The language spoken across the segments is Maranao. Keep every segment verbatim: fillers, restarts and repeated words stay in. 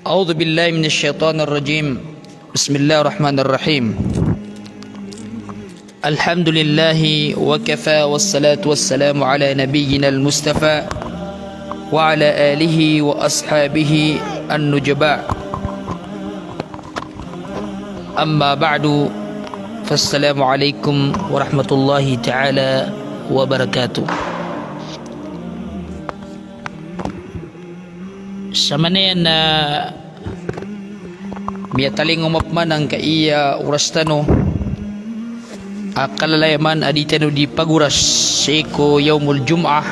أعوذ بالله من الشيطان الرجيم. بسم الله الرحمن الرحيم. الحمد لله وكفى، والصلاة والسلام على نبينا المصطفى وعلى آله وأصحابه النجباء. أما بعد، فالسلام عليكم ورحمة الله تعالى وبركاته. Samanaya na miyatalingoma pman angkaiya oras tano a kalalayaman a di tano di pagoras sii ko Yawmul Jum'ah.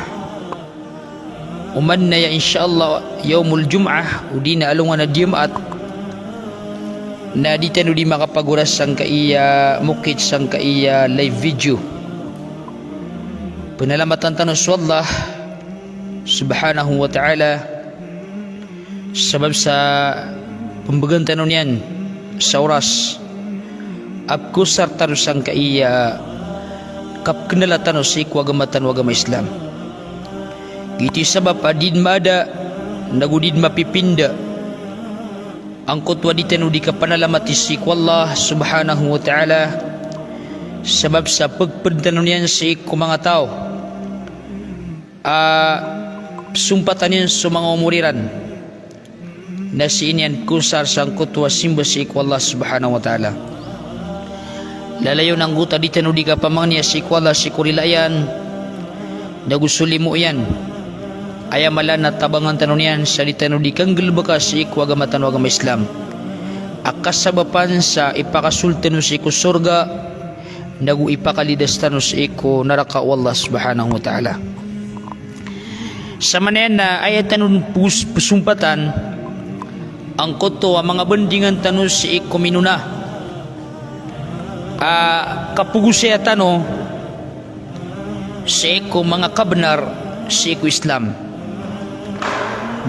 Oman na aya, insha Allah, Yawmul Jum'ah, odi na alongan a Diyamaat, na di tano di makapagoras sangkaiya mokit sangkaiya live video. Pnalamatan tano so Allah Subhanahu wa Ta'ala, sabap sa pmbgan tano niyan sa oras a pkosar tano sangkaiya kapknala tano sii ko agama tano a agama Islam. Giyoto i sabap a di dn maada, nago di dn mapipinda angkoto a di tano di kapanalamati sii ko Allah Subhanahu wa Ta'ala, sabap sa pgpd tano niyan sii ko manga taw a psompatan iyan so manga omor iran na sii niyan pkosar sangkoto a simba sii ko Allah Subhanahu wa Ta'ala. Lalayon angkoto a di tano di kapamangniya sii ko Allah sii ko rila iyan nago so limo iyan. Aya mala na tabangan tano niyan sa di tano di kanggalbka sii ko agama tano a agama Islam a kasabapan sa ipakasold tano sii ko sorga nago ipakalidas tano sii ko naraka o Allah Subhanahu wa Ta'ala. Samanaya na aya tano pos-, psompatan angkoto a manga bandingan tano sii ko minona a kapogosaya tano sii ko manga kabnar sii ko Islam.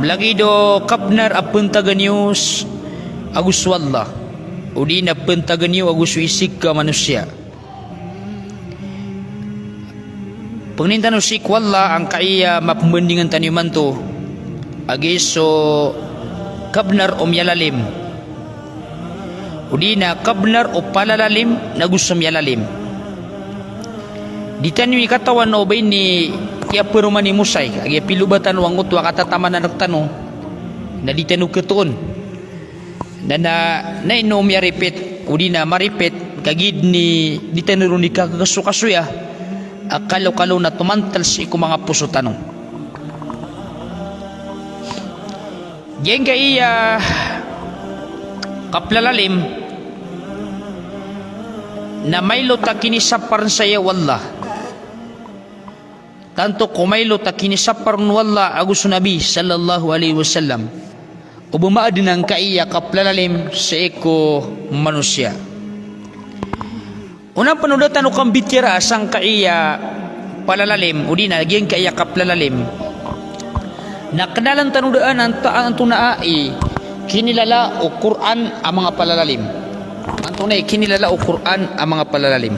Lagid o kabnar a pntagan iyo s-, ago so Allah, odi na pntagan iyo ago so isig ka manosiya. Pangnin tano sii ko Allah angkaiya mapmbandingan tano imanto, a giya so kabnar o miyalalim, odi na kabnar o palalalim nago so miyalalim. Di tano i katawan o ba ini kiyaparoman i Mosay, a giya pilobatan o angkoto a katatamanan rktano, na di tano khatoon. Na, na, na ino miyaripit, odi na maripit, kagiya di tano ron di kakasokasoya a kalokalo na tomantal sii ko manga poso tano. Giyangkaiya kaplalalim na mailot a kinisapar saya o Allah. Tanto ko mailot a kinisapar o Allah ago so Nabi sallallahu alaihi wasallam o ba maadn angkaiya kaplalalim sii ko manosiya. Onan pn o da tano kambitiyaraa sangkaiya palalalim, odi na giyangkaiya kaplalalim, na knalan tano daan anto-, antonaa i kinilala o Qur'an a manga palalalim. Antonaa i kinilala o Qur'an a manga palalalim?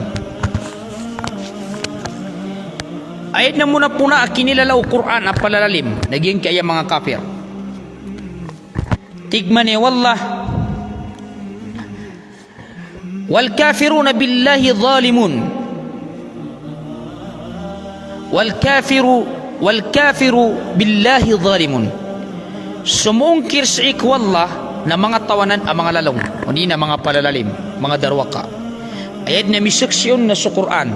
Aya dn a monapona a kinilala o Qur'an a palalalim na giyangkaiya manga kapir. Tig mambo o Allah, "Wal kafiruna billahi zalimun." Wal kafiru, wal kafiru billahi zalimun. So mongkir sii ko Allah na manga tawanan a manga lalong, odi na manga palalalim, manga darowaka. Aya dn a misaksi on na so Qur'an.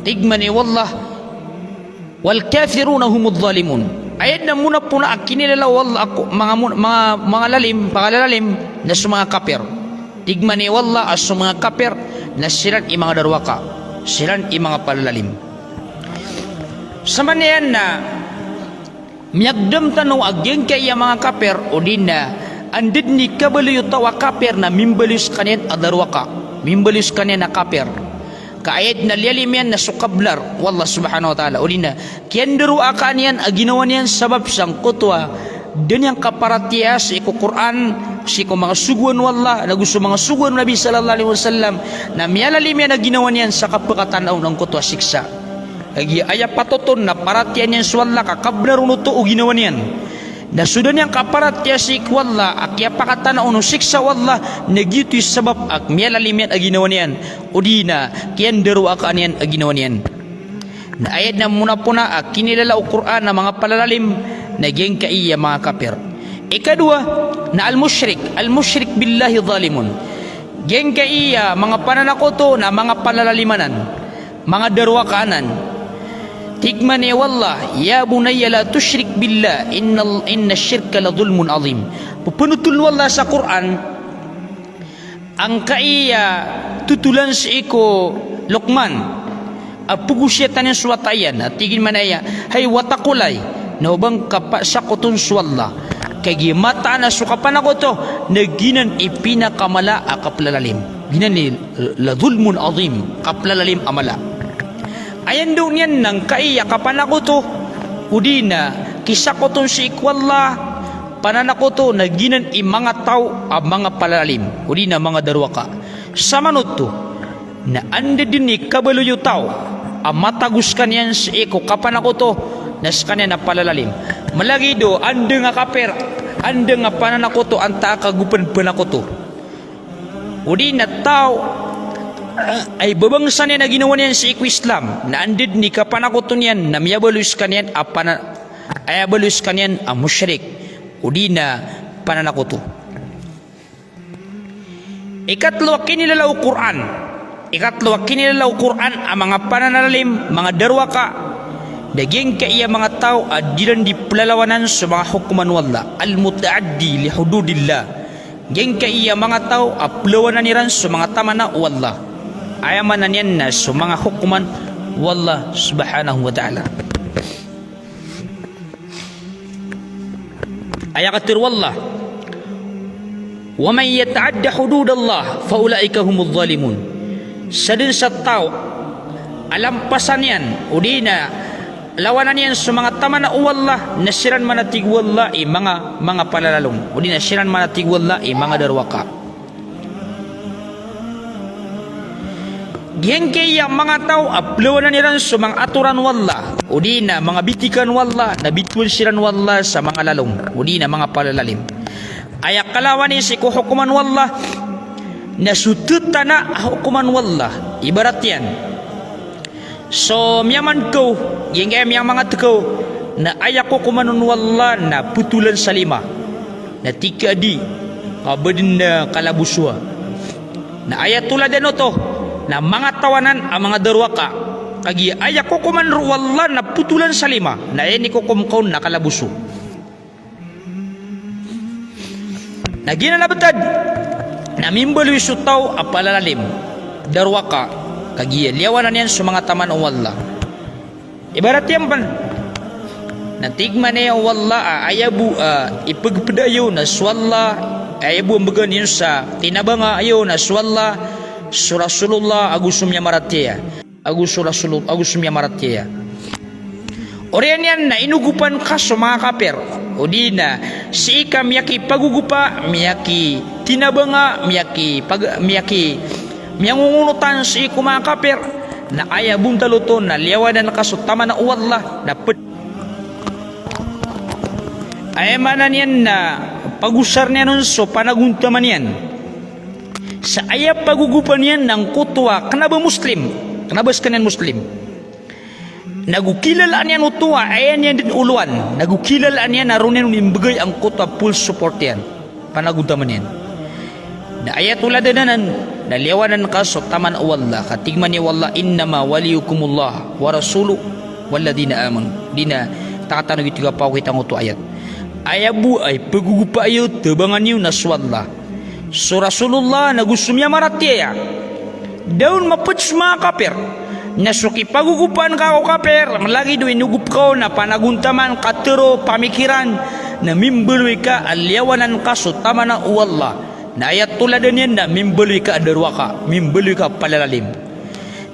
Tig mambo o Allah, "Wal kafiruna humuz zalimun." Aya dn a monapona a kinilala o Allah a ko-, manga mon-, manga, manga lalim, manga palalalim, na so manga kapir. Tig mambo o Allah a so manga kapir na siran i manga darowaka, siran i manga palalalim. Samanaya na miyagdam tano a giyangkaiya manga kapir, odi na anda dn i kabaloy o taw a kapir na mimbaloy skaniyan a darowaka, mimbaloy skaniyan a kapir. Ka aya dn a liyalim iyan na so kabnar o Allah subhanahu wa ta'ala, odi na kiyandarowakaan iyan a ginawa niyan sabap sangkoto a da niyan kaparatiyaya sii ko Qur'an, sii ko manga sogoan o Allah, nago so manga sogoan o Nabi sallallahu alaihi wasallam, na miyalalim iyan a ginawa niyan sa kapakatanaw angkoto a siksa. Kagiya aya patot on na paratiyayaan iyan so Allah ka kabnar on oto o ginawa niyan. Na so da niyan kaparatiyaya sii ko Allah a kiyapakatana on o siksa o Allah, na giyoto i sabap a miyalalim iyan a ginawa niyan, odi na kiyandarowakaan iyan a ginawa niyan. Na aya dn a mapona a kinilala o Qur'an a manga palalalim na giyangkaiya manga kapir. Ikadowa na al-mushrik, al-mushrik billahi zalimun. Giyangkaiya manga pananakoto na manga palalalim anan, manga darowakaan anan. Tig mambo o Allah, "Ya bunayya la tushrik billah, innal, innash shirka la zulmun azim." Pphanothol o Allah sa Qur'an angkaiya totolan sii ko Luqman a pagosiyatan iyan so wata iyan, a tig iyan mambo a, "Hay wata ko lay, na oba ngka pasakoton so Allah. Kagiya mataan a so kapanakoto na giyanan i pinakamala a kaplalalim." Giyanan i la zulmun azim, kaplalalim a mala. Aya ndao niyan na angkaiya kapanakoto, odi na kisakoton sii ko Allah, pananakoto na giyanan i manga taw a manga palalalim, odi na manga darowaka. Samanoto na anda dn i kabaloy o taw a matago skaniyan sii ko kapanakoto na skaniyan a palalalim. Malagid o andang a kapir, andang a pananakoto antaa ka gopan panakoto. Odi na taw a ibabangsa niyan a ginawa niyan sii ko Islam, na anda dn i kapanakoto niyan na miyabaloy skaniyan a pana-, aya baloy skaniyan a mushrik, odi na pananakoto. Ikatlo a kinilala o Qur'an. Ikatlo a kinilala o Qur'an a manga pananalalim, manga darowaka, na giyangkaiya manga taw a di iran di plalawanan so manga hokoman o Allah, al-muta'addi li hududillah. Giyangkaiya manga taw a plawanan iran so manga tamana o Allah. Aya maana niyan na so manga hokoman o Allah subhanahu wa ta'ala. Aya katharo o Allah, "Wa man yata'adda hududallah fa ulaika humuz zalimun." Sadn sa taw a lampasan iyan, odi na lawanan iyan so manga tamana o Allah, na siran mambo, tig o Allah, i manga, manga palalalom, odi na siran mambo, tig o Allah, i manga darowaka. Giyangkaiya manga taw a plawanan iran so manga atoran o Allah, odi na manga bitikan o Allah, na bitowan siran o Allah sa manga lalom, odi na manga palalalim. Aya kalawani sii ko hokoman o Allah na so titana a hokoman o Allah. Ibarat iyan so miyamangkaw, giyangkaya miyamangatkaw, na aya kokoman on o Allah na potolan sa lima. Na tig ka a di, ka ba dn na kalabosoa. Na aya toladan oto na manga taw anan a manga darowaka. Kagiya aya kokoman roo o Allah na potolan sa lima, na aya inikokom ka on na kalaboso. Na giyanan a btad na mimbaloy so taw a palalalim, darowaka, kagiya liyawanan iyan so manga tamana o Allah. Ibarat iyan pn na tig mambo o Allah a aya bo a ipagpda iyo na so Allah, aya bo a mbgan iyo sa tinabanga iyo na so Allah, so Rasulullah ago so miyamaratiyaya. Ago so Rasul, ago so miyamaratiyaya. Oriyan iyan na inogopan ka so manga kapir, odi na sii ka miyakipagogopa, miyakitinabanga, miyakipag-, miyaki-, miyangongonotan sii ko manga kapir, na aya bontal oto na liyawanan ka so tamana o Allah, na ped-, aya maana niyan na pagosaren iyan on so panagontaman iyan. Sa aya pagogopan iyan na angkoto a kna ba Muslim, kna ba skaniyan Muslim. Nago kilalaan iyan oto a aya niyan dn olowan, nago kilalaan iyan a roo niyan on imbgay angkoto a full support iyan, panagontaman iyan. Na aya toladan anan na liyawanan ka so tamana o Allah, ka tig mambo o Allah, "Innama waliyukumullah wa rasuluhu walladhina amanu." Di na takatano gito ka pakokitaan oto a ayat. Aya bo a ipagogopa iyo, tabangan iyo na so Allah, so Rasulullah nago so miyamaratiyaya. Da on maped so manga kapir. Na so kipagogopaan ka ko kapir, malagid o inogop ka on na panagontaman, katharo, pamikiran, na mimbaloy ka a liyawanan ka so tamana o Allah. Na aya toladan iyan na mimbaloy ka a darowaka, mimbaloy ka a palalalim.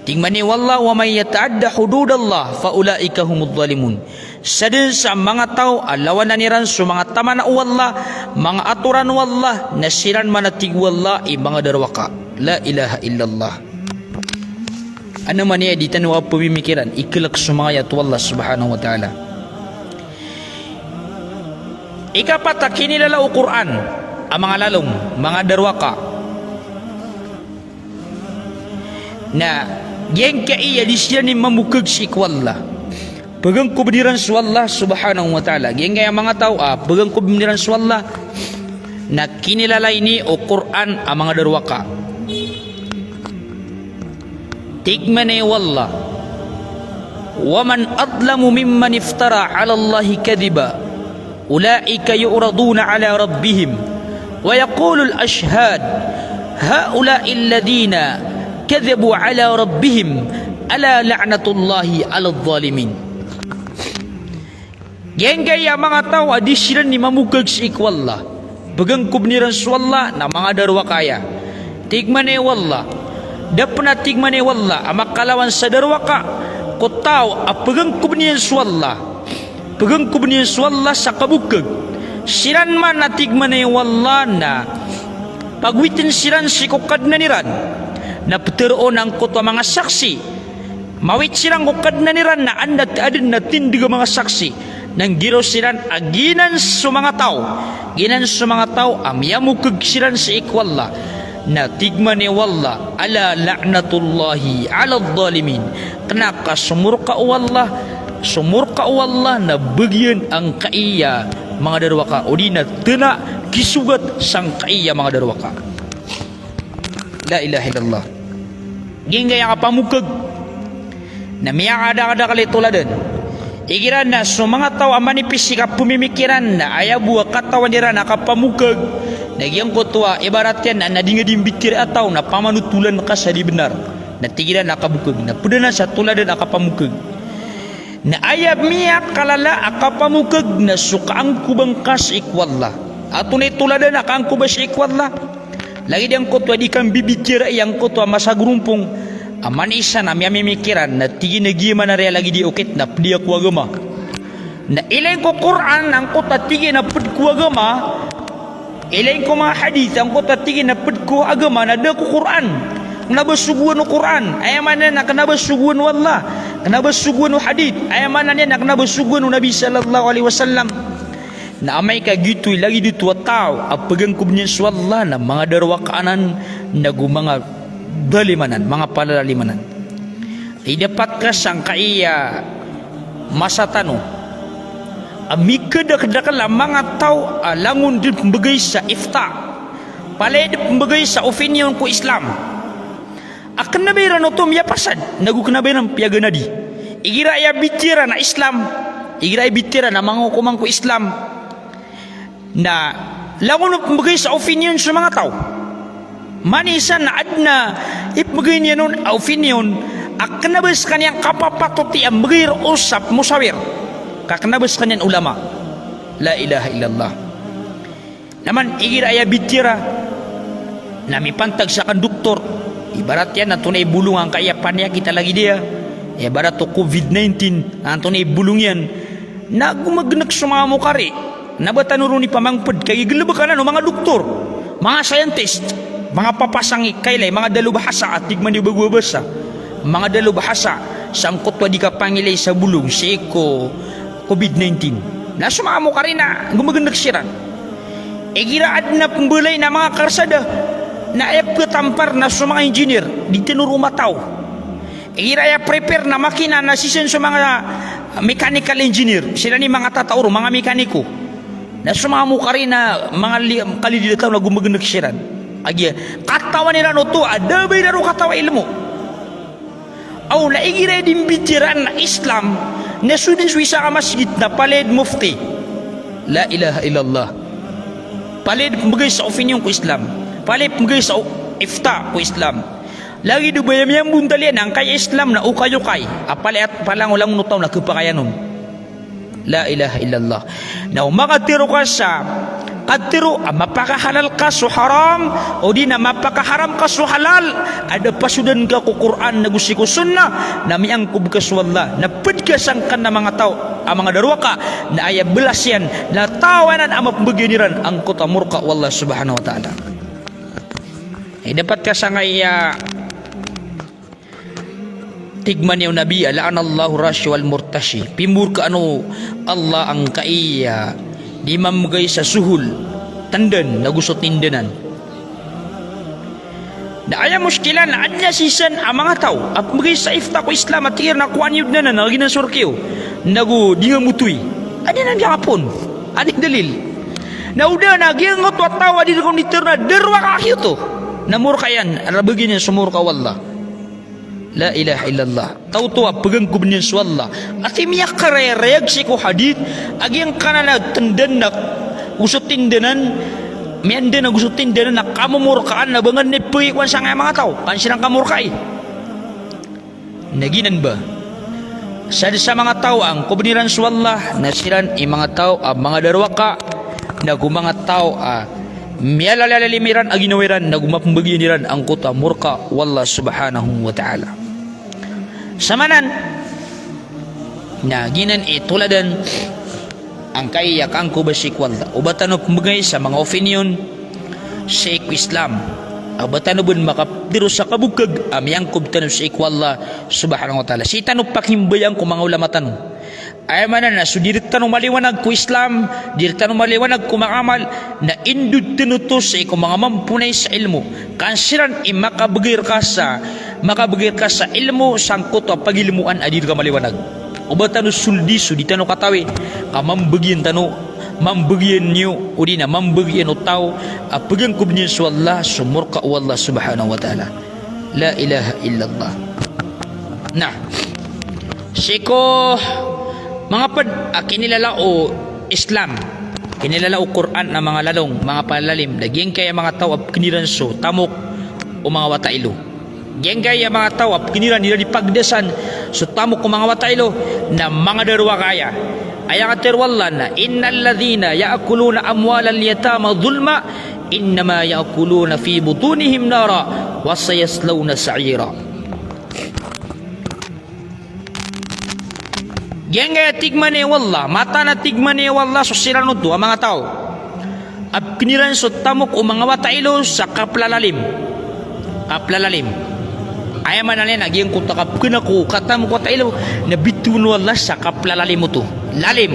Tig mambo o Allah, "Wa man yata'adda hududallah fa ulaika humuz zalimun." Sadn sa manga taw a lawanan iran so manga tamana o Allah, manga atoran o Allah, na siran mambo, tig o Allah, i manga darowaka. La ilaha illallah. Anda mambo i di tano a pamimikiran, ikalk so manga ayat o Allah subhanahu wa ta'ala. Ikapat a kinilala o Qur'an a manga lalong, manga darowaka. Na giyangkaya di siran i mamokeg sii ko Allah. Pegangkobn iran so Allah subhanahu wa ta'ala. Giyangkaya manga taw a pegangkobn iran so Allah na kinilala ini o Qur'an a manga darowaka. Tig mambo o Allah: "Wa man adlamu mimman iftara 'ala Allahi kadhiba, ulaika yu'raduna 'ala rabbihim, wa yaqulul ashhad, ha'ula'il ladhina kadhabu 'ala rabbihim, ala la'natullahi 'aladh dhalimin." Giyangkaya manga taw a di siran i mamokeg sii ko Allah. Pegangkobn iran so Allah na manga darowaka aya. Tig mambo o Allah, da pen a tig mambo o Allah a makalawan sa darowaka ko taw a pegangkobn iyan so Allah. Pegangkobn iyan so Allah sa kabokeg. Siran man a tig mambo o Allah na pagowitn siran sii ko Kadnan iran na pteroon angkoto a manga saksi. Mawit siran ko Kadnan iran na anda t-, adn a tindg a manga saksi. Na nggiraw siran a giyanan so manga taw. Giyanan so manga taw a miyamokeg siran sii ko Allah. Na tig mambo o Allah: "Ala la'natullahi 'aladh dhalimin." Kna ka so morka o Allah, so morka o Allah na bagian angkaya manga darowaka, odi na tna kisogat sangkaya manga darowaka. La ilaha illallah. Giyangkaya kapamokeg na miyakadakadakl i toladan. Igira na so manga taw a manipis i kapemimikiran na aya bo a katawan iran a kapamokeg na giyangkoto a ibarat iyan na di nga di mbitiyarai a taw na pamanotolan ka sa di bnar. Na tig iran a kabokeg. Na pd anan sa toladan a kapamokeg. Na aya miyakalala a kapamokeg na so kaangkoba ngka sii ko Allah. Antonaa i toladan a kaangkoba sii ko Allah? Lagid angkoto a di kambibitiyarai angkoto a masa gorompong a manisa na miyamimikiran na tig iyan a giya man a riya lagid i okit na pd iyan ko agama. Na ilay ko Qur'an angkoto a tig iyan a pd ko agama. Ilay ko manga hadith angkoto a tig iyan a pd ko agama na da ko Qur'an. Kna ba sogoan o Qur'an, aya maana niyan na kna ba sogoan o Allah. Kna ba sogoan o hadith, aya maana niyan na kna ba sogoan o Nabi sallallahu alaihi wasallam. Na amay ka giyoto i lagid oto a taw a pagangkobn iyan so Allah na manga darowaka anan nago manga dalim anan, manga palalalim anan. Idapat ka sangkaya masa tano a mikadakdakl a manga taw a langon dn pmbgay sa ifta. Palaya dn pmbgay sa opinion ko Islam. A kna ba iran oto miyapasad, nago kna ba iran piyaganadi. Igira aya bitiyaran a Islam, igira aya bitiyaran a manga okoman ko Islam. Na langon o pmbgay sa opinion so manga taw. Manisa na adn a ipmbgay niyan on a opinion a kna ba skaniyan kapapatoti a mbgay roo sa pmosawir. Ka kna ba skaniyan ulama. La ilaha illallah. Na man igira aya bitiyara na mipantag sa kan doktor, ibarat iyan na antonaa i bolong angkaya paniyakit a lagid iyan, ibarat o covid nineteen, na antonaa i bolong iyan, na gomagnek so manga mokari. Na ba tano ron ipamangped, kagiya galebek anan o manga doktor, manga scientist, manga papasang i kailay, manga dalobhasa a tig man i bago a basa, manga dalobhasa sangkoto a di kapangilay sa bolong sii ko covid nineteen. Na so manga mokari na gomagnek siran. Igira adn a pmbalay na manga karsada na aya pkhatampar na so manga engineer, di tano ron mataw. Igira aya prepare na makina na sii san so manga mechanical engineer, siran i manga tataw ron, manga mekaniko. Na so manga mokari na manga li-, kalidid a taw na gomagnek siran. Kagiya katawan iran oto a da a ba iran ron kataw a ilmo. Aw na igira aya di mbitiyarai na Islam, na so dn so isa ka masgit na palaya dn mufti. La ilaha illallah. Palaya dn pmbgay sa opinion ko Islam. Palaya pmbgay sa o-, ifta ko Islam. Lagid o ba aya miyambontal iyan angkaya Islam na okayokay. A palaya, palangolangon o taw na khapakayan on. La ilaha illallah. Na o makatharo ka sa katharo a mapakahalal ka so haram, odi na mapakaharam ka so halal, a da pasodan ka ko Qur'an nago sii ko sunnah, na miyangkob ka so Allah, na ped ka sangkanan a manga taw a manga darowaka, na aya belas iyan na taw anan a mapembegay iran angkoto a morka o Allah subhanahu wa ta'ala. Idapat ka sangkaya tig man iyan o Nabi a, "La'anallahu rashi wal murtashi." Pimorkaan o Allah angkaya Di mamgay sa suhul, tndan, nago so tindanan. Na aya mushkila na adn a sisan a manga taw a pmbgay sa ifta ko Islam a tig iran a kowa niyo dn anan, na giyanan so rk iyo, nago di nga motoy. Adn a miyakapoon, adn a dalil. Na o da na giyangkoto a taw a di rk on di tharoon a darowaka aki oto, na morka iyan, a lbagn iyan so morka o Allah. La ilaha illallah. Taw oto a pgangkob niyan so Allah. Ati miyakarayarayag sii ko hadith a giyangkanan a tndan na go so tindanan, miyandan na go so tindanan na kamomorkaan na ba ngka dn ipgay kowan sangkaya manga taw, ka an siran kamorkai. Na giyanan ba. Sadn sa manga taw a angkob iran so Allah na siran i manga taw a manga darowaka, nago manga taw a miyalalalim iran a ginawa iran, nago mapmbagian iran angkoto a morka o Allah subhanahu wa ta'ala. Samanan, na giyanan i toladan angkaya kangkoba sii ko Allah. O ba tano pmbgay sa manga opinion sii ko Islam, o ba tano bn makaptharo sa kabokag a miyangkob tano sii ko Allah subhanahu wa ta'ala. Sii tano pakimbayaan ko manga ulama tano. Aya maana na so di rktano maliwanag ko Islam, di rktano maliwanag ko manga amal, na indod tano oto sii ko manga mamponay sa ilmo. Ka an siran i makabgay rka sa, makabgay rka sa ilmo sangkoto a pagilmoan a di rka maliwanag. O ba tano soldi so di tano katawi, ka mambagian tano, mambagian iyo, odi na mambagian o taw a pgangkob niyan so Allah, so morka o Allah subhanahu wa ta'ala. La ilaha illallah. Na sii ko manga pd a kinilala o Islam, kinilala o Qur'an na manga lalong, manga palalalim, na giyangkaya manga taw a pkn iran so tamok o manga wata ilo. Giyangkaya manga taw a pkn iran, di iran di pagdasan so tamok o manga wata ilo, na manga darowaka aya. Aya katharo o Allah na, "Innal ladhina ya'kuluna amwalal yatama dhulma, innama ya'kuluna fi butunihim nara, wa sayaslawna sa'ira." Giyangkaya tig mambo o Allah, mataan a tig mambo o Allah so siran oto a manga taw a pkn iran so tamok o manga wata ilo sa kaplalalim. Kaplalalim. Aya maana niyan na giyangkoto a kapkn ko katamok o wata ilo na bitowan o Allah sa kaplalalim oto. Lalim.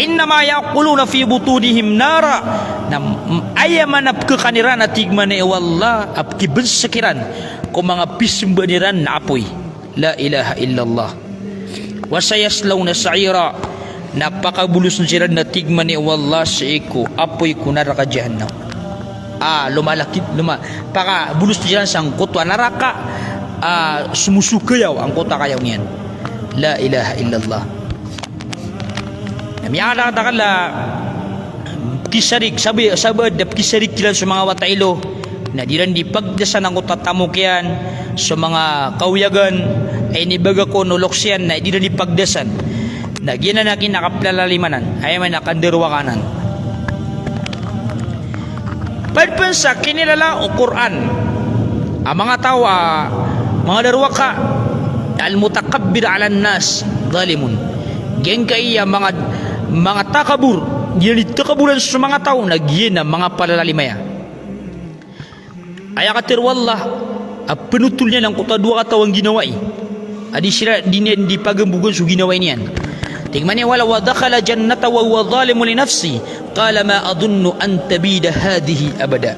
"Innama ya'kuluna fi butunihim nara." Na, m-, aya maana a pkhakan iran a tig mambo o Allah a pkibnsik iran ko manga pismbaan iran na apoy. La ilaha illallah. "Wa sayaslawna sa'ira." Na pakabolosan siran a tig mambo o Allah sii ko apoy ko naraka jahannam. Ah, lomalakid, loma-, pakabolosan siran sangkoto a naraka, ah, somosokayaw angkoto a kayaw niyan. La ilaha illallah. Na miyakadakdakl a pkisarik, sabi, sabaad a pkisarik iran so manga wata ilo, na di iran di pagdasan angkoto a tamok iyan so manga kaoyagan a inibagak on o loks iyan, na di iran di pagdasan. Na giyanan a kinakaplalalim anan, aya maana a kandarowaka anan. Pd pn sa kinilala o Qur'an a manga taw a manga darowaka, "Al-mutakabbir 'alan nas zalimun." Giyangkaya manga, manga takabor, giya di takaboran so manga taw, na giya na manga palalalim aya. Aya katharo o Allah a pnotol iyan angkoto a dowa kataw a ngginawai a di siran, di niyan di pagambogan so ginawai niyan. Tig mambo o Allah, "Wa dakhala jannatahu wa huwa zalimun li nafsihi, qala ma adhunnu an tabida hadhihi abada."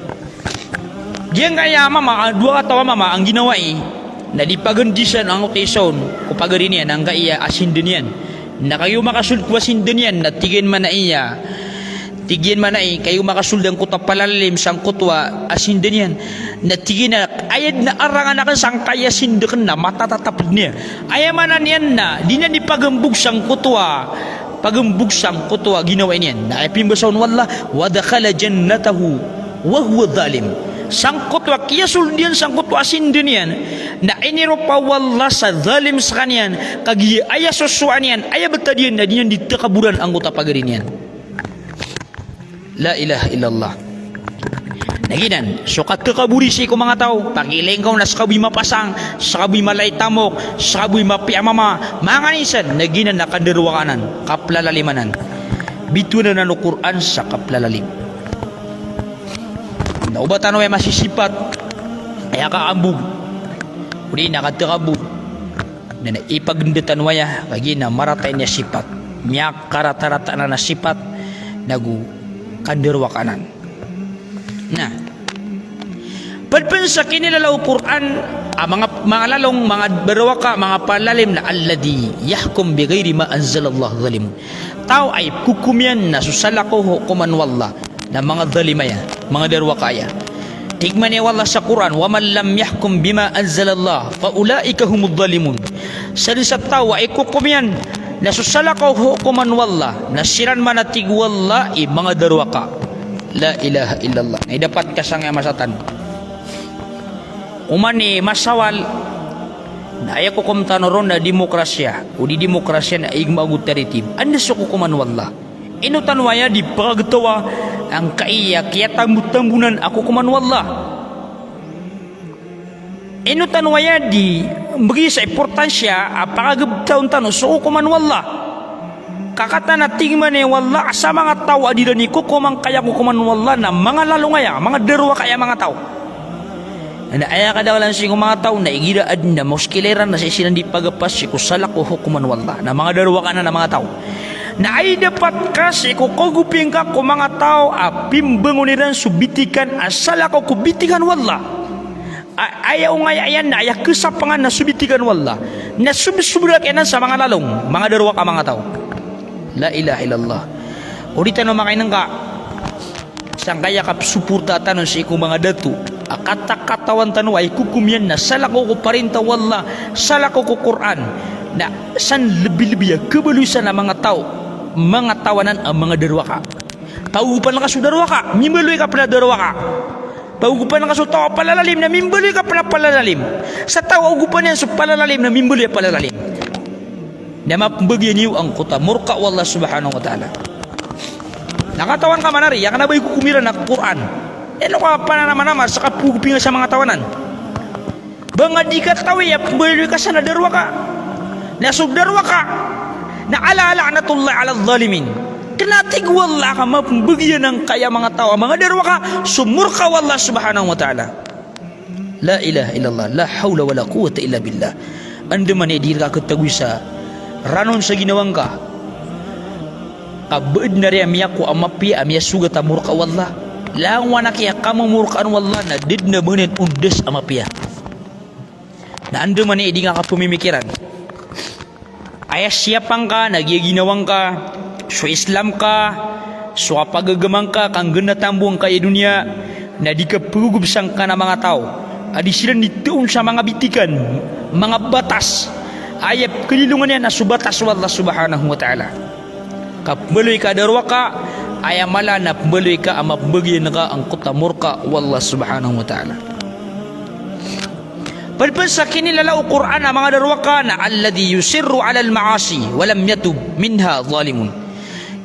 Giyangkaya mama, a dowa kataw a mama a ngginawai, na di pagandisan angkoto a isa on ko pagari niyan angkaya a sinda niyan. Na kagiya makasold ko a sinda niyan, na tig iyan mambo a, tig iyan mambo a, kagiya makasold angkoto a palalalim sangkoto a sinda niyan. Na tig iyan a, aya dn a arangan akn sangkaya sinda akn na matatatap dn iyan. Aya maana niyan na di niyan di pagambog sangkoto a, pagambog sangkoto a ginawai niyan. Na aya pimbasa on o Allah, "Wa dakhala jannatahu wa huwa zalim." Sangkoto a kiyasold iyan sangkoto a sinda niyan, na iniropa o Allah sa zalim skaniyan, kagiya aya sosowa niyan, aya btad iyan, na di niyan di takaboran angkoto a pagari niyan. La ilaha illallah. Na giyanan so katakabori sii ko manga taw, pakiilay ngka on a ska bo i mapasang, ska bo i mala i tamok, ska bo i mapiya a mama, manga niyan san, na giyanan a kandarowaka anan, kaplalaliman anan. Bitowan anan o Qur'an sa kaplalalim. Na o ba tano aya masisipat, aya kaambog, odi na katakabor, na, na ipagndatan o aya, kagiya na marata iyan a sipat. Miyakaratarata anan a sipat. nago kandarowaka anan. Na ped pen sa kinilala o Qur'an a manga, manga lalong, manga darowaka, manga palalim na alladhi yahkum bi ghairi ma anzalallah zalimun. Taw a ipkhokom iyan na so salakaw ko hokoman o Allah na manga zalim aya, manga darowaka aya. Tig mambo o Allah sa Qur'an, "Wa man lam yahkum bima anzalallah fa ulaika humuz zalimun." Sadn sa taw a ikokom iyan na so salakaw ko hokoman o Allah na siran man, a tig o Allah, i manga darowaka. La ilaha illallah. Na aya dapat ka sangkaya masa tano. Oman i masawal na aya kokom tano ron na demokrasiya, o di demokrasiya na igma ago taritib. Anda so kokoman o Allah? Ino tano aya di pagtawa angkaya kiyatambotambonan a kokoman o Allah? Ino tano aya di mbegi sa importansya a pagtawa tano so kokoman o Allah? Ka katawan a tig mambo o Allah a sa manga taw a di iran ikokom angkaya kokoman o Allah na manga lalong aya, manga darowaka aya manga taw. Na aya kadaklan sii ko manga taw na igira adn a moskila iran na sii siran di pagapas sii ko salakaw ko hokoman o Allah na manga darowaka anan a manga taw. Na aya dapat ka sii ko kogoping ka ko manga taw a pimbangon iran so bitikan a salakaw ko bitikan o Allah. A-, aya ongaya iyan na aya kasapangan na so bitikan o Allah. Na sobsobra ka anan sa manga lalong, manga darowaka a manga taw. La ilaha illallah. O di tano makainengka sangkaya kapsoporta tano sii ko manga dato a katakatawan tano a ikokom iyan na salakaw ko parinta o Allah, salakaw ko Qur'an. Na san lebilebi a kabaloy san a manga taw, manga taw anan a manga darowaka. Pagogopan ka so darowaka, mimbaloy ka pen a darowaka. Pagogopan ka so taw a palalalim na mimbaloy ka pen a palalalim. Sa taw a ogopan iyan so palalalim na mimbaloy a palalalim. Na mapmbagian iyo angkoto a morka o Allah subhanahu wa ta'ala. Na katawan ka man ari, aya kena ba ikokom iran a Qur'an. Ino ka pananamanamar sa kapagopinga sa manga taw anan? Ba nga di katawi a pmbaloy ka san a darowaka. Na so darowaka na ala la'natullahi ala zalimin. Kena, tig o Allah, ka mapmbagian angkaya manga taw a manga darowaka so morka o Allah subhanahu wa ta'ala. La ilaha illallah, la hawla wala quwwata illa billah. Andamanaya i di rka katagoy sa ranon sa ginawangka. Ka ba adn a riya miyako a mapiya a miyasogat a morka o Allah. Langowan a kiyakamomorakaan o Allah na da dn a ba niyan ondas a mapiya. Na andamanaya i di ngka kapmimikiran. Aya siyapangka na giya ginawangka, so Islamka, so kapagagamangka, kanggenatan bo angkaya doniya, na di kapagogop sangkanan a manga taw a di siran di toon sa manga bitikan, manga batas. Aya pkalilongan iyan na so batas o Allah subhanahu wa ta'ala. Ka pmbaloy ka a darowaka, aya mala na pmbaloy ka a mapmbagian ka angkoto a morka o Allah subhanahu wa ta'ala. Ped pen sa kinilala o Qur'an a manga darowaka na alladhi yusirru alal ma'asi wa lam yatub minha zalimun.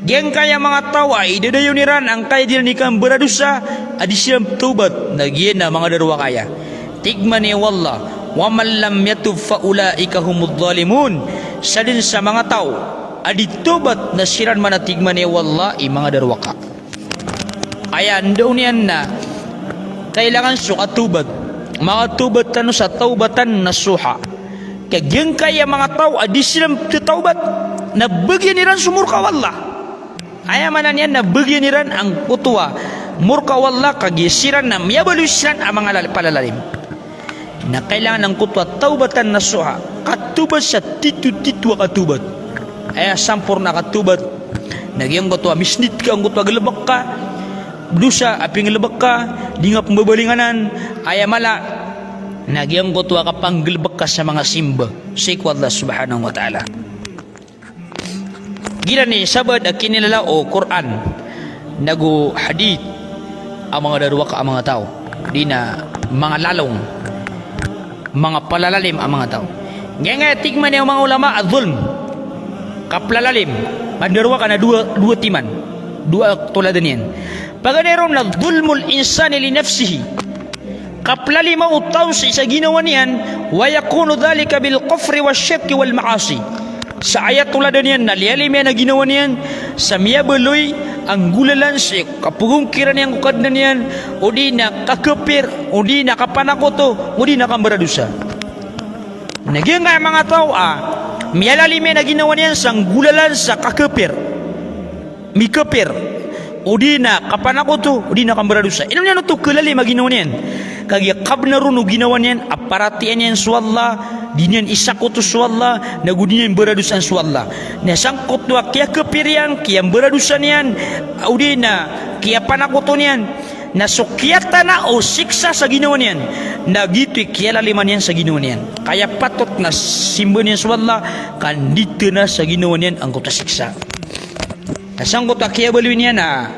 Giyangkaya manga taw a idadayon iran angkaya di iran ikambaradosa a di siran pthawbat, na giya na manga darowaka aya. Tig mambo o Allah, "Wa man lam yatub fa ulaika humuz zalimun." Sadn sa manga taw a di thawbat na siran man, a tig mambo o Allah, i manga darowaka. Aya ndaw niyan na kailangan so katawbat. Makatawbat tano sa tawbatan nasuha. Ka giyangkaya manga taw a di siran pthatawbat na bagian iran so morka o Allah. Aya maana niyan na bagian iran angkoto a morka o Allah, ka giya siran na miyabaloy siran a manga lal-, palalalim. Na kailangan angkoto a tawbatan nasuha, katawbat sa titotito a katawbat. Aya samporna a katawbat na giyangkoto a misnit ka angkoto a galbk ka, dosa a pinggalbk ka, di nga pmbabalingan anan, aya mala na giyangkoto a kapanggalbk ka sa manga simba sii ko Allah subhanahu wa ta'ala. Giyanan i sabaad a kinilala o Qur'an nago hadith a manga darowaka a manga taw, di na manga lalong, manga palalalim a manga taw. Giyangkaya tig mambo o manga ulama a zulm, kaplalalim, pandarowaka na dowa, dowa timan, dowa toladan iyan. Paganay ron na zulmul insani li nafsihi. Kaplalima o taw sii sa ginawa niyan, wa yakunu dhalika bil kufri wash shirki wal ma'asi. Sa aya toladan iyan na liyalim iyan a ginawa niyan sa miyabaloy a nggolalan sii kapagongkiran iyan ko Kadnan iyan, o di na kakapir, o di na kapanakoto, o di na kambaradosa. Na giyangkaya manga taw a miyalalim iyan a ginawa niyan sa nggolalan sa kakapir, mikapir, O di na kapanakoto, o di na kambaradosa. Ino niyan oto kalalim a ginawa niyan? Kagiya kabnar on o ginawa niyan a paratiyayaan iyan so Allah, di niyan isakoto so Allah, nago di niyan baradosaan so Allah. Na sangkoto a kiyakapir iyan, kiyambaradosa niyan, o di na kiyapanakoto niyan, na so kiyatana o siksa sa ginawa niyan, na giyoto i kiyalalima niyan sa ginawa niyan. Ka aya patot na simba niyan so Allah, ka di tana sa ginawa niyan angkoto a siksa. Na sangkoto a kiyabaloy niyan a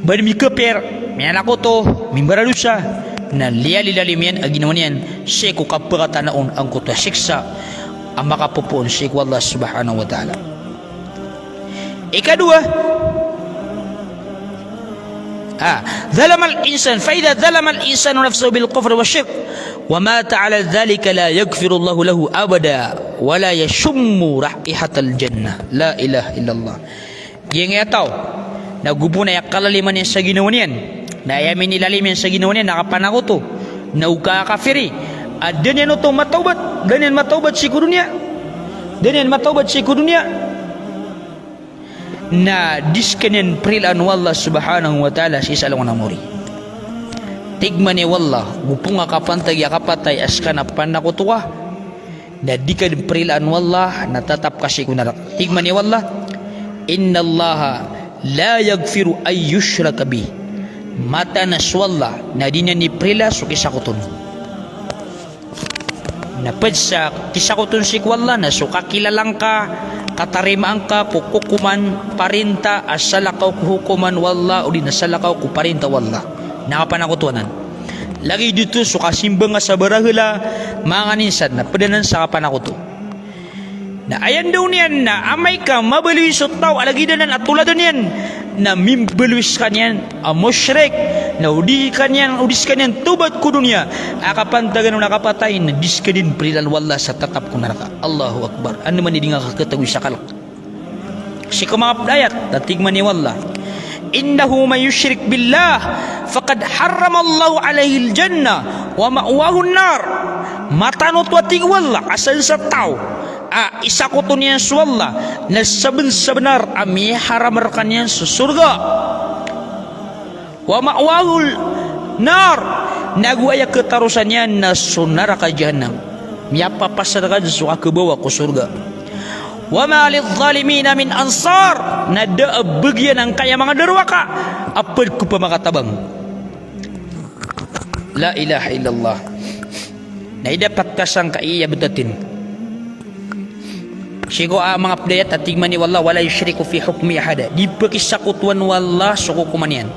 ba di mikapir, miyanakoto, mimbaradosa, na liyalilalim iyan a ginawa niyan sii ko kapakatana on angkoto a siksa a makapopoon sii ko Allah subhanahu wa ta'ala. Ikadowa, ah, zalamal insan, fa idha zalamal insanu nafsahu bil kufri wa shirk, wa mata ala dhalika la yaghfirullahu lahu abada, wa la yashummu raihatal jannah. La ilaha illallah. Giyangkaya taw, na gopo na aya kalalima niyan sa ginawa niyan, na aya minilalim iyan sa ginawa niyan, na kapanakoto, na o kakafiri, a da niyan oto matawbat, da niyan matawbat sii ko doniya, da niyan matawbat sii ko doniya, na di skaniyan prilaan o Allah subhanahu wa ta'ala sii sa alongan a mori. Tig mambo o Allah, gopo nga kapantagi a kapatay a ska na panakoto ka, na di ka dn prilaan o Allah, na tatap ka sii ko naraka. Tig mambo o Allah, innallaha la yaghfiru an yushraka bih. Mataan a so Allah na di niyan iprila so kisakoton. Na pd sa kisakoton sii ko Allah na so kakilala ngka, katarimaa ngka ko kokoman, parinta a salakaw ko hokoman o Allah, odi na salakaw ko parinta o Allah, na kapanakoto anan. Lagid oto so kasimba nga sa barahala, manga nganin san, na pd anan sa kapanakoto. Na aya ndao niyan na amay ka mabaloy so taw a lagid anan a toladan iyan, na mimbaloy skaniyan a mushrik, na o di kaniyan, o di skaniyan tawbat ko doniya, a kapantagan on a kapatay, na di skaniyan prilaan o Allah sa tatap ko naraka. Allahu Akbar. Andamanaya i di nga kakatagoy sa kalk. Sii ko manga pd a ayat, na tig mambo o Allah, innahu man yushrik billah faqad harramallahu alaihil jannah wa ma'wahun nar. Mataan oto a tig o Allah, a sadn sa taw a isakoto niyan so Allah, na sabnsabnar a miharam rkaniyan so sorga. Wa ma'wahun nar, nago aya katarosan iyan na so naraka jahannam. Miyapapasad rkaniyan so kabawa ko sorga. Wa ma lidh dhalimina min ansar, na da a bagian angkaya manga darowaka a pd ko pamakatabang. La ilaha illallah. Na idapat ka sangkai a btad tn. Sii ko a manga pd a ayat a tig mambo o Allah, wala yushriku fi hukmihi ahada. Di pkisakotoan o Allah so kokoman iyan.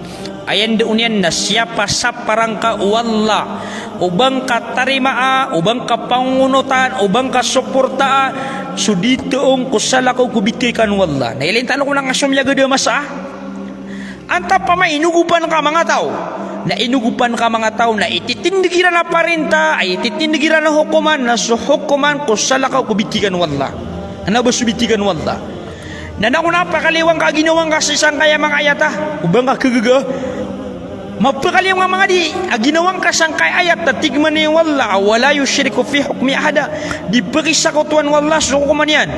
Aya ndao niyan na siyapa-sapa rangka o Allah, o ba ngka tarimaa, o ba ngka pangongonotan, o ba ngka suportaa, so di toon ko salakaw ko bitikan o Allah. Na ilay tano ko na nga somiyagad a masa a Antaa pman inogopan ka manga taw, na inogopan ka manga taw, na ititindg iran a parinta, a ititindg iran a hokoman, na so hokoman ko salakaw ko bitikan o Allah. Na ba so bitikan o Allah. Na na ko na pakaliwan ka a ginawa ngka sii sangkaya manga ayat a, o ba ngka kagaga. Mapakaliwan ka manga di, a ginawa ngka sangkaya ayat a tig mambo o Allah, wala yushriku fi hukmihi ahada. Di pkisakotoan o Allah so hokoman iyan.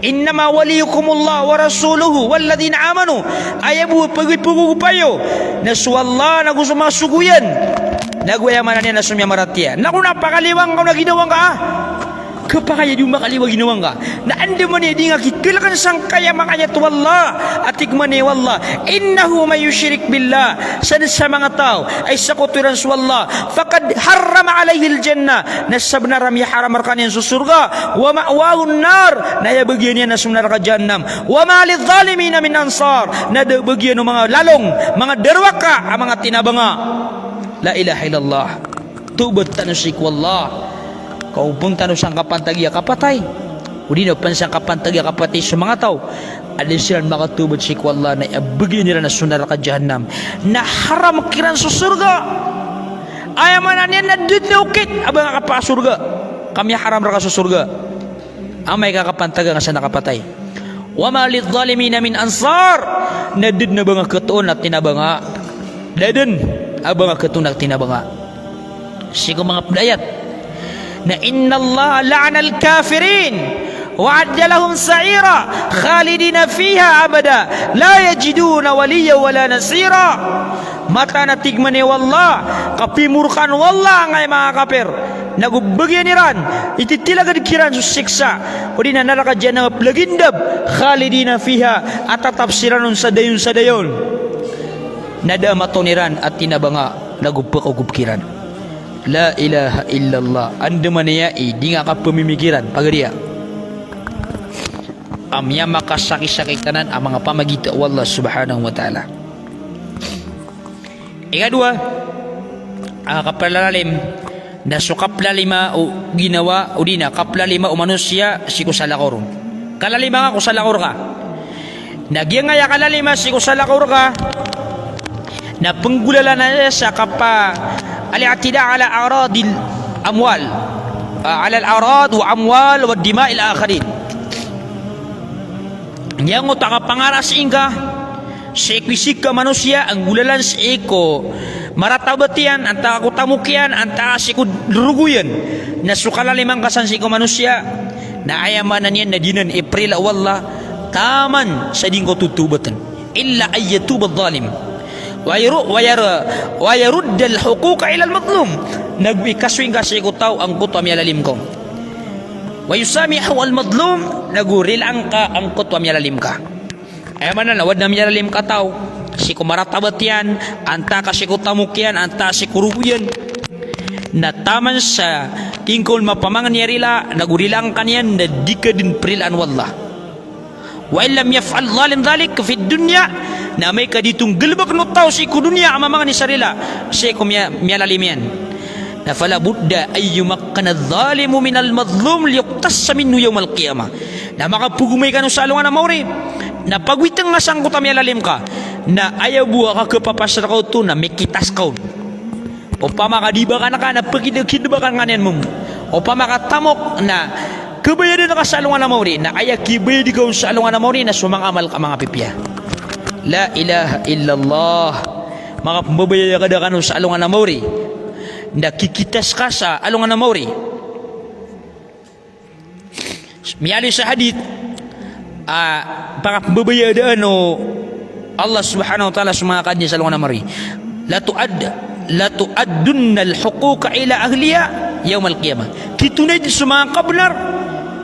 Innama waliyukumullahu wa rasuluhu walladhina amanu. Aya bo a pagipagogop iyo na so Allah nago so manga sogo iyan, nago aya maana niyan na so miyamaratiyaya. Na ko na pakaliwan ka on a ginawa ngka a kapakay a di o makaliwa a ginawa ngka. Na andamanaya i di nga kikalkan sangkaya manga ayat o Allah a tig mambo o Allah, innahu man yushrik billah, sadn sa manga taw a isakoto iran so Allah, faqad harrama alaihil jannah, na sabnar a miyaharam rkaniyan so sorga, wa ma'wahun nar, na aya bagian iyan na so naraka jahannam, wa ma lidh dhalimina min ansar, na da a bagian o manga lalong, manga darowaka a manga tinabanga. La ilaha illallah. Tawbat tano sii ko Allah. Ka opama tano sangkapantagi a kapatay, odi na opama sangkapantagi a kapatay so manga taw a da siran makatawbat sii ko Allah, na aya bagian iran na so naraka jahannam, na haram kiran so sorga. Aya maana niyan na da dn a okit a ba nga kapakasorga, ka miyaharam rka so sorga amay ka kapantaga nga sa na kapatay. Wa ma lidh dhalimina min ansar. Na da dn a ba nga katoon a tinabanga. Da dn a ba nga katoon a tinabanga. Sii ko manga pd a ayat na, innallaha la'anal kafirin Wa a'adda lahum sa'ira khalidina fiha abada la yajiduna waliyyan wala nasira. Mataan a tig man iyan o Allah, kapimorkaan o Allah angkai a manga kapir, nago bagian iran, ititilagad kiran so siksa, odi na naraka Jahannam a plagindab, khalidina fiha, a tatap siran on sa dayon sa dayon. Na da a matoon iran a tinabanga, nago pekaogop kiran. La ilaha illallah. Andamanaya i di ngka kapemimikiran, pagariya. A miyamakasakit-sakit anan a manga pamagita o Allah subhanahu wa ta'ala. Ikadowa a kaplalalim, na so kaplalima o ginawa, odi na kaplalima o manosiya sii ko salakaw ron. Kalalima ngka ko salakaw rka. Na giyangkaya kalalima sii ko salakaw rka, na penggolalan aya sa kapa, al-i'tida ala aradil amwal, ah, ala al-arad wa amwal wa dima'il akharin. Giyangkoto a kapangarasi ngka sii ko isi ka manosiya a nggolalan sii ko maratabat iyan, antaa ko tamok iyan, antaa sii ko rogo iyan, na so kalalima ngka san sii ko manosiya, na aya maana niyan na di nan iprila o Allah taman sa di ngka oto tawbatn. Illa an yatuba adh-dhalim. Wa yaru-, wa yar-, wa yarudda al-huquqa ila al-madhlum. Nago ikasoy ngka sii ko taw angkoto a miyalalim ka on. Wa yusamiha al-madhlum, nago rilaan ka angkoto a miyalalim ka. Aya maana na o adn a miyalalim ka taw, sii ko maratabat iyan, antaa ka sii ko tamok iyan, antaa sii ko rogo iyan, na taman sa ingka on mapamangni a rila, nago rilaan ka niyan, na di ka dn prilaan o Allah. Wa in lam yaf'al adh-dhalim dhalik fid dunya, na amay ka di oto nggalbkn o taw sii ko doniya a mamangni sa rila sii ko miya-, miyalalim iyan, na fala budda an yumakkana adh-dhalimu min al-madhlum liyuqtassa minhu yawm al-qiyamah. Na makapagomay kano sa alongan a maori, na pagowit ngka sangkoto a miyalalim ka, na aya bo a kakhapapas rka oto na mikitas ka on. Opama ka di bakan ka na pkid-, kidbakan ka niyan mambo. Opama ka tamok na khabayadan ka sa alongan a maori, na aya kibayadi ka on sa alongan a maori na so manga amal ka a manga pipiya. La ilaha illallah. Makapmbabayaya ka da kano sa alongan a maori, na kikitas ka sa alongan a maori. Miyaaloy sa hadith, ah, pakapmbabayadaan o Allah subhanahu wa ta'ala so manga kaadn iyan sa alongan a maori. La tu'add-, la tu'addunna al-huquqa ila ahliha yawm al-qiyamah. Kitonay dn so manga kabnar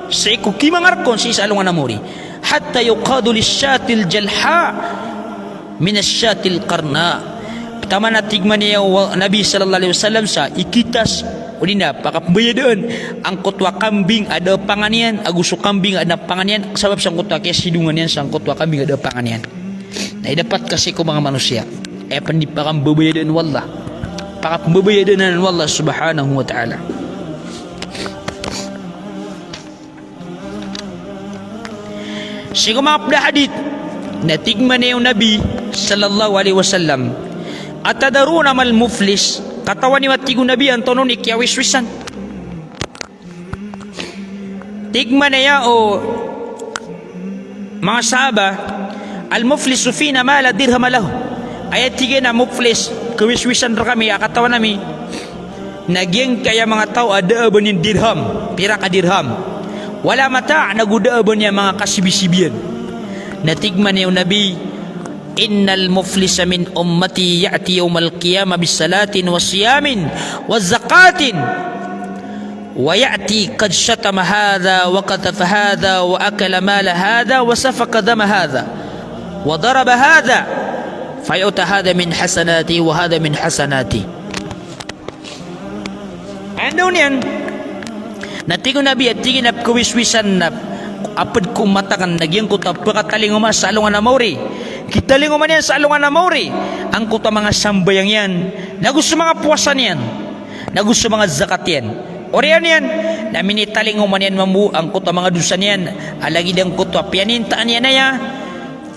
sii ko kimanga rkon sii sa alongan a maori. Hatta yuqadu lish-shatil jalha min ash-shatil qarna. Taman a tig man iyan o Nabi sallallahu alaihi wasallam sa ikitas, odi na pakapmbayadaan angkoto a kambing a da a pangan iyan, ago so kambing a da a pangan iyan, sabap sangkoto a kiyasidongan iyan sangkoto a kambing a da a pangan iyan. Na idapat ka sii ko manga manosiya. Aya pn di pakapmbabayadaan o Allah. Pakapmbabayadaan anan o Allah subhanahu wa ta'ala. Sii ko manga pd a hadith, na tig man iyan o Nabi sallallahu alaihi wasallam, "Atadruna mal muflis?" Katawan iyo a tig o Nabi antonaa i kiyawiswisan? Tig man iyan o manga sahaba, "Al muflisu fina ma la dirhama lahu." Aya tig iyan a muflis, kawiswisan rkami a katawan ami, na giyangkaya manga taw a da a ba niyan dirham, pirak a dirham. Wala mata', nago da a ba niyan manga kasibisibiyan. Na tig man iyan o Nabi, "Innal muflisa min ummati ya'ti yawmal qiyamah bis salatin wa siyamin wa zakatin. Wa ya'ti qad shatama hadha wa qadhafa hadha wa akala mala hadha wa safaka dama hadha. Wa daraba hadha. Fa yu'ta hadha min hasanati wa hadha min hasanati." Anda niyan? Na tig o Nabi a tig iyan a pkawiswisan na a pd ko umat akn na giyangkoto a pkatalingoma sa alongan a maori. Kitalingoma niyan sa alongan a maori angkoto a manga sambayang iyan, nago so manga powasa niyan, nago so manga zakat iyan. Oriyan iyan, na minitalingoma niyan mambo angkoto a manga dosa niyan a lagid angkoto a piyanintaan iyan aya,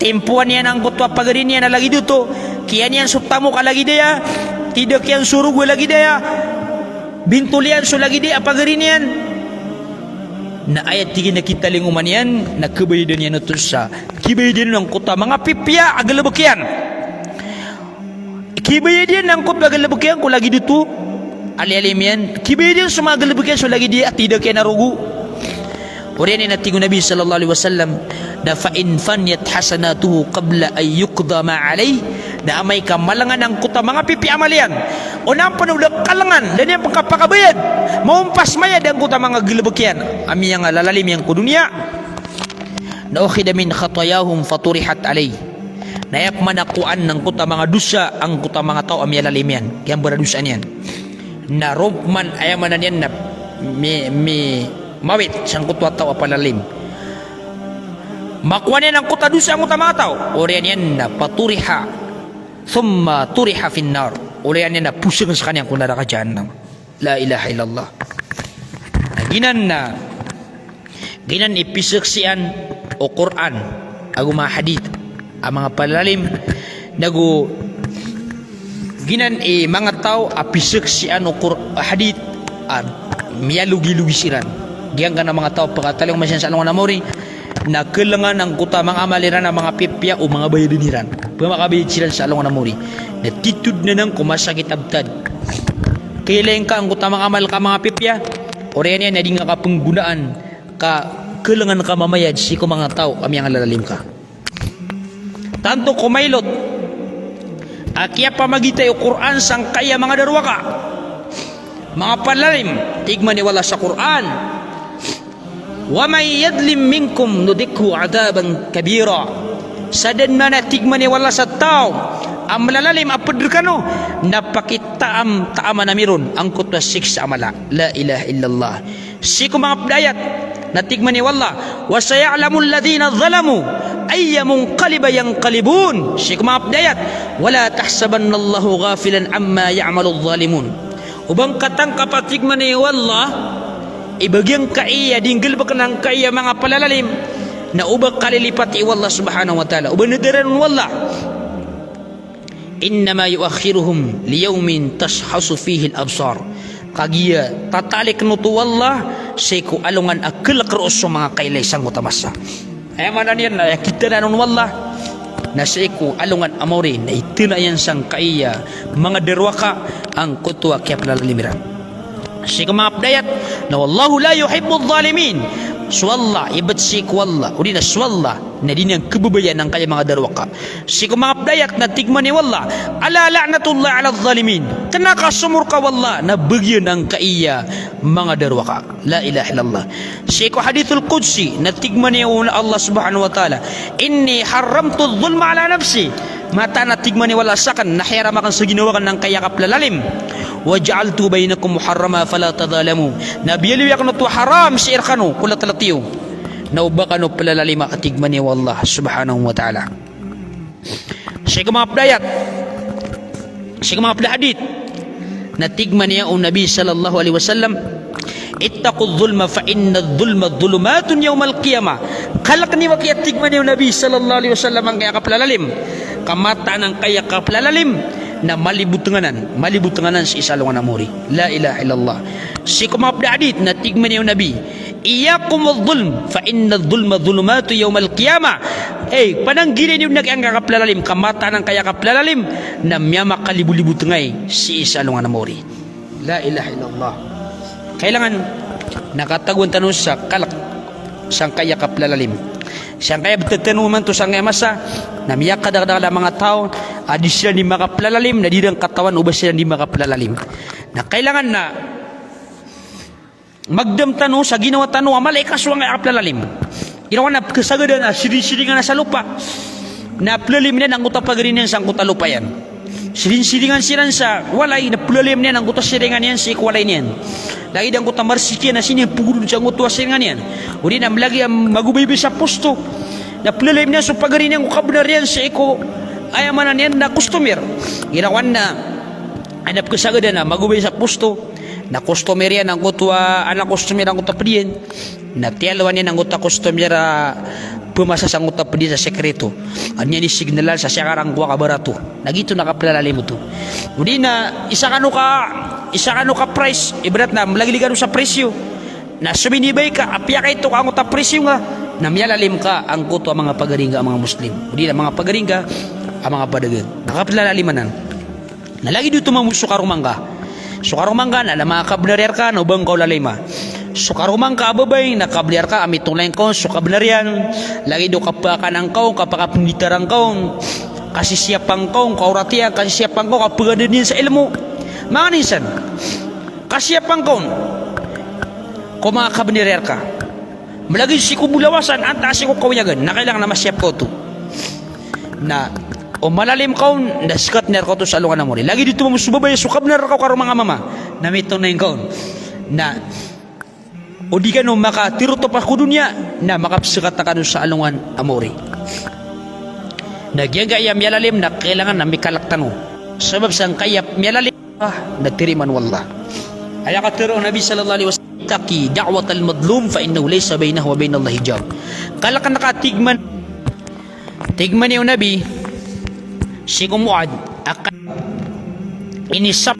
timpoan iyan angkoto a pagari niyan a lagid oto, kiyan iyan so tamok a lagid aya, tidak iyan so rogo a lagid aya, bintol iyan so lagid aya a pagari niyan. Na aya tig iyan a kitalingoma niyan, na khabayadan iyan oto sa, kibayadan iyan angkoto a manga pipiya a galbk iyan. Kibayad iyan angkoto a galbk iyan ko lagid oto a liyalim iyan. Kibayad iyan so manga galbk iyan so lagid aya a tidak iyan a rogo. Oriyan iyan na tig o Nabi sallallahu alaihi wasallam, na fa in faniyat hasanatuhu qabla an yuqda ma alayh, na amay ka malangan angkoto a manga pipiya a amal iyan, o na pn o da kalangan, da niyan pn kapakabayad, maompas mayad angkoto a manga galbk iyan a miyangalalalim iyan ko doniya, na ukhidha min khatayahum faturihat alayh. Na aya pman a kowaan angkoto a manga dosa angkoto a manga taw a miyalalim iyan, kiyambaradosaan iyan. Na roo pman, aya maana niyan na mi-, mi-, mawit sangkoto a taw a palalim. Makowa niyan angkoto a dosa angkoto a manga taw. Oriyan iyan na faturiha, thumma turiha fin nar. Oriyan iyan na posng skaniyan ko naraka jahannam. La ilaha illallah. Na giyanan na, giyanan i pizaksian o Qur'an ago manga hadith a manga palalim, nago giyanan i manga taw a pizaksian o Qur-, hadith a miyalogilogi siran. Giyangkanan a manga taw a pkhatalingoma siran sa alongan a mori, na khalangan angkoto a manga amal iran a manga pipiya o manga bayadn iran. Pmakabayad siran sa alongan a mori. Na titho dn anan ko masakit a btad. Kailay ngka angkoto a manga amal ka a manga pipiya, oriyan iyan na di ngka kapnggonaan ka khalangan ka mamayad sii ko manga taw a miyangalalalim ka. Tanto ko mailot a kiyapamagitay o Qur'an sangkaya manga darowaka, manga palalim, tig man o Allah sa Qur'an, "Wa man yadhlim minkum nudhiqhu adhaban kabira." Sadn man a tig man o Allah sa taw a mlalalim a pd rkano, na pakitaamtaam ami ron angkoto a siksa a mala. La ilaha illallah. Sii ko manga pd a ayat na tig man o Allah, "Wa saya'lamul ladhina zalamu ayya munqalibin yanqalibun." Sii ko manga pd a ayat, "Wa la tahsabannallaha ghafilan amma ya'maludh dhalimun." O ba ngka tangkapa, tig man o Allah, i bagian ka iya di nggalbkn angkaya manga palalalim, na o ba kalilipati o Allah subhanahu wa ta'ala, o ba nadaran o Allah. "Innama yu'akhiruhum liyawmin tashkhasu fihil absar." Kagiya tatalik oto o Allah sii ko alongan a kalk roo so manga kailay sangkoto a masa. Aya maana niyan na aya kitanaan on o Allah na sii ko alongan a mori na itana iyan sangkaya manga darowaka angkoto a kiyaplalalim iran. Sii ko manga pd a ayat na, "Wallahu la yuhibbudh dhalimin." So Allah, ibt sii ko Allah, odi na so Allah na di niyan khababayaan angkaya manga darowaka. Sii ko manga pd a ayat na tig man o Allah, "Ala la'natullahi aladh dhalimin." Kna ka somorka o Allah na bagian angkaya manga darowaka. La ilaha illallah. Sii ko hadithul qudsi na tig man o Allah subhanahu wa ta'ala, "Inni harramtudh dhulma ala nafsi." Mataan a tig man o Allah, sakn na hiyaram akn sa ginawa akn angkaya kaplalalim. "Wa ja'altuhu bainakum muharrama fala tadhalamu." Na biyaloy akn oto a haram sii rkano ko latlat iyo. Na o ba kano plalalima, a tig man o Allah subhanahu wa ta'ala. Sii ko manga pd a ayat, sii ko manga pd a hadith na tig man o Nabi sallallahu alaihi wasallam, "Ittaqudh dhulma fa innadh dhulma dhulumatun yawmal qiyamah." Kalkn iyo a kiya, tig man o Nabi sallallahu alaihi wasallam, angkaya kaplalalim. Ka mataan angkaya kaplalalim na malibotng anan, malibotng anan sii sa alongan a mori. La ilaha illallah. Sii ko manga pd a hadith na tig man o Nabi, "Iyyakum wadh dhulm, fa innadh dhulma dhulumatun yawmal qiyamah." Ey, pananggilai niyo dn angkaya kaplalalim, ka mataan angkaya kaplalalim na miyamakalibolibotngay sii sa alongan a mori. La ilaha illallah. Kailangan na katagoan tano sa kalk sangkaya kaplalalim. Sangkaya btad tano imanto sangkaya masa na miyakadakdakl a manga taw a di siran di makaplalalim, na di iran katawan o ba siran di makaplalalim. Na kailangan na magdam tano sa ginawa tano a mala i kasowa angkaya kaplalalim. Ino na pkhasagadan a siringsiringan sa lopa, na plalim iyan angkoto a pagari niyan sangkoto a lopa iyan. Siringsiringan siran sa walay, na plalim iyan angkoto a siringan iyan sii ko walay niyan. Lagid angkoto a marsik iyan na sii niyan pgorodn sangkoto a siringan iyan. Odi na mlagid a magobaybay sa posto, na plalim iyan so pagari niyan ko kabnar iyan sii ko, aya maana niyan na, customer. Ino na, na pkhasagadan a magobaybay sa posto, na customer iyan angkoto a, ana customer angkoto a pd iyan. Na tiyalowan iyan angkoto a customer a pmasa sangkoto a pd iyan sa sekreto. An iyan i signalan sa siya ka rangkowa ka barato. Na giyoto na kaplalalim oto. Odi na isa kano ka, isa kano ka price, ibarat na mlagid kano sa presyo. Na sominibay ka a piyakaito ka angkoto a presyo nga, na miyalalim ka angkoto a manga pagari ngka a manga Muslim. Odi na manga pagari ngka a manga padagang. Na kaplalalim anan. Na lagid oto mambo so karoma ngka. So karoma ngka na, na manga kabnar iyan rka na o ba ngka olalima. So karoma ngka a babay na kabliyar ka a mitonay ngka on so kabnar iyan, lagid o kapakanan ngka on, kapakapnditarang ngka on, kasisiyapang ngka on, kaoratiyan, kasisiyapang ngka on, kapagandaniyan sa ilmo. Manga insan, kasiyapang ngka on ko manga kabnar iyan rka. Malagid sii ko bolawasan, antaa sii ko kawiyagan, na kailangan a masiyap ka oto. Na o malalim ka on, na skat iyan rka oto sa alongan a mori. Lagid oto mambo so babay, so kabnar rka o karoma ngka a mama, na mitonay ngka on. Na o di kano makatirotop ko doniya, na makapskat kano sa alongan a mori. Na giyangkaya miyalalim na kailangan a mikalk tano. Sabap sangkaya miyalalim, ah, na tiriman o Allah. Aya katharo o Nabi sallallahu alaihi wasallam, "Ittaqi da'watal madlum fa innahu laysa bainahu wa bainallahi hijab." Kalkn ka, tig man, tig man o Nabi sii ko Muadh, a ka-, inisap